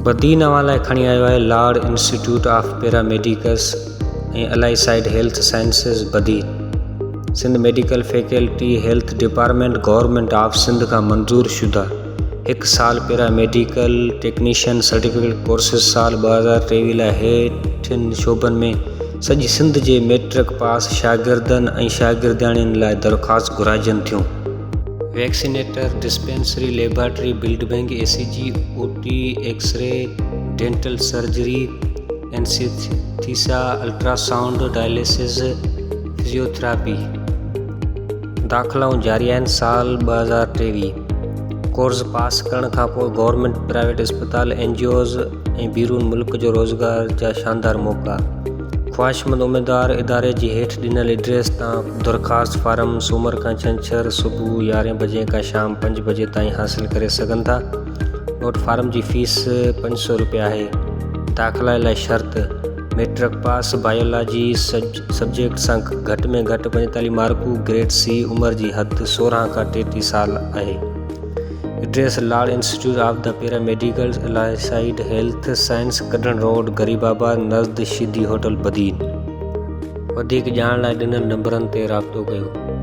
بدين اوهان لاء کڻي آيو آهي Lar institute of paramedics ۽ allied health sciences Badin Sindh medical faculty health department government of Sindh کان منظور شده هڪ سال para medical technician certificate courses سال 2023 لاء هيٺين شعبن ۾ سڄي سنڌ جي ميٽرڪ پاس شاگردن ۽ شاگردياڻين لاء درخواست گهرائجن ٿيون. Vaccinator, dispensary, laboratory, blood bank, E C G, O T, X ray, dental surgery, anaesthesia, ultrasound, dialysis, physiotherapy. داخلائون جاري آهن سال 2023 ڪورس پاس ڪرڻ کانپوء گورنمينٽ پرائيويٽ اسپتال، اين جي اوز ۽ بيرون ملڪ جو روزگار جا شاندار موقعا. خواهشمند اميدوار اداري جي هيٺ ڏنل ايڊريس تان درخواست فارم سومر کان ڇنڇر صبح يارهين بجي کان شام پنج بجي تائين حاصل ڪري سگهن ٿا. نوٽ فارم جي فيس 500 روپيا آهي. داخلا لاء شرط، ميٽرڪ پاس، بايولاجي سبجيڪٽ سان گهٽ ۾ گهٽ 45 مارڪون، گريڊ سي، عمر جي حد 16 کان 33 سال آهي. Address Lar institute of the paramedicals allied health science Kadhan road Gharibabad نزد Shidi hotel Badin. وڌيڪ ڄاڻ لاء ڏنل نمبرن تي رابطو ڪيو.